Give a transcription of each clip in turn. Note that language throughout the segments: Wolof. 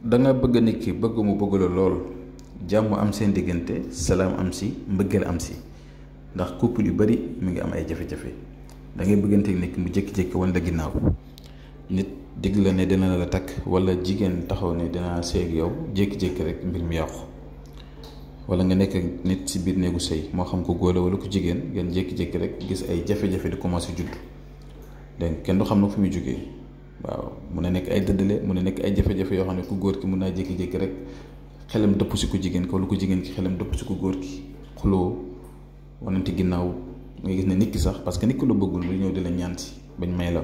da nga bëgg nit ki bëgg mu bëgg la lool jàmm am seen diggante salaam am si mbëggeel am si ndax couple yu bari mi ngi am ay jafe-jafe da ngay bëggante nit ki mu jékki-jékki wan la ginnaaw nit digg la ne dina la takk wala jigéen taxaw ne dina sëy ak yow jékki-jékki rek mbir mi yàqu wala nga nekk nit si biir néegu sëy moo xam ko góor la wala ko jigéen ngeen jékki-jékki rek gis ay jafe-jafe di commencé judd donc kenn du xam na fu muy jógee waaw mun na nekk ay dëddale mun na nekk ay jafe-jafe yoo xam ne ku góor ki mun naa jékki-jékki rek xelam dëpp si ko jigéen ko wala ko jigéen ki xelam dëpp si ko góor ki xuloo wanante ginnaaw nga gis ne nit ki sax parce que nit ki la bëggul lu ñëw di la ñaan si bañ may la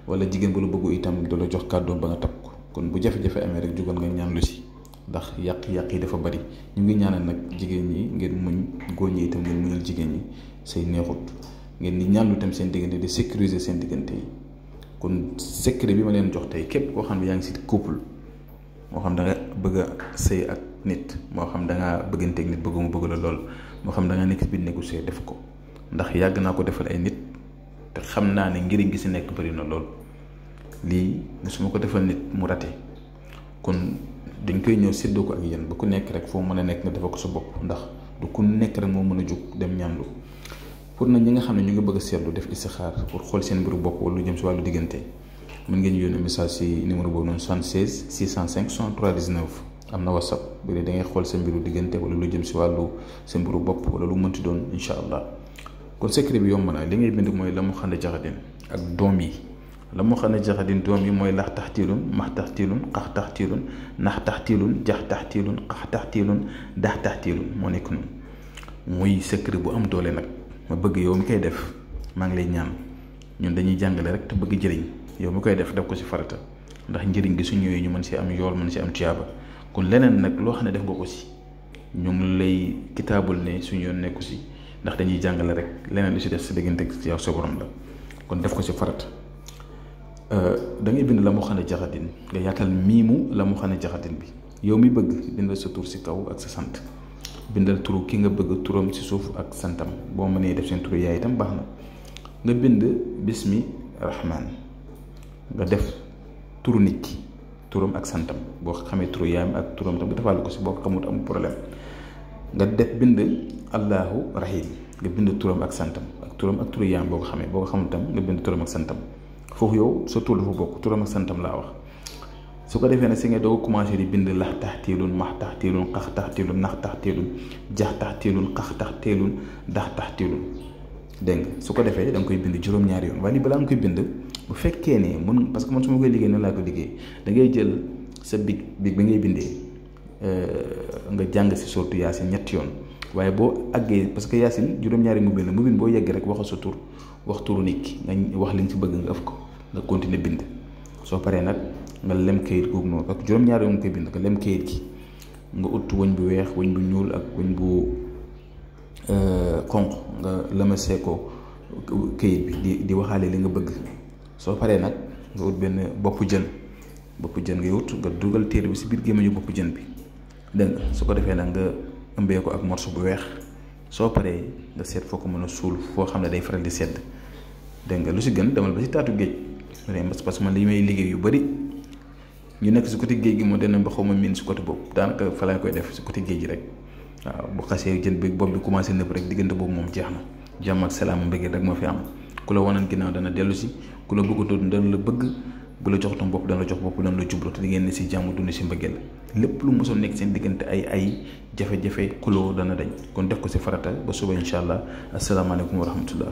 wala jigéen bu la bëggu itam du la jox kàddoom ba nga takk ko kon bu jafe-jafe amee rek jugal nga ñaan lu si ndax yàq-yàq yi dafa bari ñu ngi ñaanal nag jigéen ñi ngeen muñ góor ñi itam ngeen muñal jigéen ñi say neexut ngeen di ñaan lu tam seen diggante di sécuriser seen diggante yi kon secret bi ma leen jox tey képp koo xam ne yaa ngi si couple moo xam da nga bëgg a sëy ak nit moo xam da ngaa bëgganteeg nit bëgg mu bëgg la lool moo xam da nga nekk si biir négocier def ko ndax yàgg naa ko defal ay nit te xam naa ne njëriñ gi si nekk bëri na lool lii musuma ko defal nit mu rate kon dañ koy ñëw séddoo ko ak yéen ba ku nekk rek foo mën a nekk nga defal ko sa bopp ndax du ku nekk rek moo mën a jug dem ñaanlu pour nag ñi nga xam ne ñu ngi bëgg a seetlu def istixaar pour xool seen mbiru bopp wala lu jëm si wàllu diggante mën ngeen yónnee message si numéro boobu noonu 76 605 63 19 am na whatsapp bi da ngay xool sa mbiru diggante wala lu jëm si wàllu sa mbiru bopp wala lu mënti doon incha allah kon secret bi yomb na li ngay bind mooy la mu xand jaxadin ak doom yi la mu xand jaxadin doom yi mooy lax taxtiilun max taxtiilun xax taxtiilun nax taxtiilun jax taxtiilun xax taxtiilun dax taxtiilun moo nekk noonu muy secret bu am doole nag ma bëgg yow mi koy def maa ngi lay ñaan ñun dañuy jàngale rek te bëgg jëriñ yow mi koy def ko ci farata ndax njëriñ gi su ñëwee ñu mën si am yool mën si am tiyaaba kon leneen nag loo xam ne def nga ko si ñu ngi lay kitaabul ne suñu yoon nekku si ndax dañuy jàngale rek leneen lu si def si diggante ci yow sa borom la kon def ko si farata da ngay bind la mu xam ne jaxatin nga yaatal miimu la mu xam ne jaxatin bi yow mi bëgg bindal sa tur si kaw ak sa sant bindal turu ki nga bëgg turam si suuf ak santam boo mënee def seen turu yaay itam baax na nga bind bismi rahman nga def turu nit ki turam ak santam boo xamee turu yaayam ak turam tam nga defaale ko si boo ko xamut amul problème nga def bind allahu rahim nga bind turam ak santam ak turam ak turu yaayam boo ko xamee boo ko xamul tam nga bind turam ak santam foofu yow sa tur dafa bokk turam ak santam laa wax su ko defee nag si nga doo commencé di bind lax taxtiilun max taxtiilun xax taxtiilun nax taxtiilun jax taxtiilun xax taxtiilun dax taxtiilun dégg nga su ko defee da nga koy bind juróom-ñaari yoon waaye lii balaa nga koy bind bu fekkee ne mun parce que man su ma koy liggéey noonu laa ko liggéey da ngay jël sa big bi ngay bindee nga jàng si sortu yaasin ñetti yoon waaye boo àggee parce que yaasin juróom-ñaari mubin la mubin boo yegg rek waxal sa tur wax turu nit ki nga wax li nga si bëgg nga ëf ko nga continuer bind soo paree nag nga lem kayit googu noonu parce que juróom-ñaari yoon nga koy bind nga lem kayit gi nga ut wëñ bu weex wëñ bu ñuul ak wëñ bu xonq nga lëmasee ko kayit bi di waxaale li nga bëgg soo paree nag nga ut benn boppu jën ngay wut nga dugal téere bi si biir gémmiñu boppu jën bi dégg nga su ko defee nag nga ëmbee ko ak morceau bu weex soo paree nga seet foo ko mën a suul foo xam ne day faral di sedd dégg nga lu si gën demal ba si taatu géej parce que man li may liggéey yu bari ñu nekk si côté géej gi moo dana ba xaw ma miin si côté boobu daanaka fa lañ koy def si côté géej gi rek waaw bu xasee jën bi bopp bi commencé nëb rek diggante boobu moom jeex na jàmm ak salaam mbëggeel rek moo fi am ku la wanan ginnaaw dana dellu si ku la bëggatoon dana la bëgg bu la jox tam bopp dana la jox bopp dana la jublu te di ngeen ne si jàmm dund si mbëggeel lépp lu mosoon nekk seen diggante ay jafe-jafe kuloo dana dañ kon def ko si farata ba suba incha allah asalaamaaleykum wa rahmatullah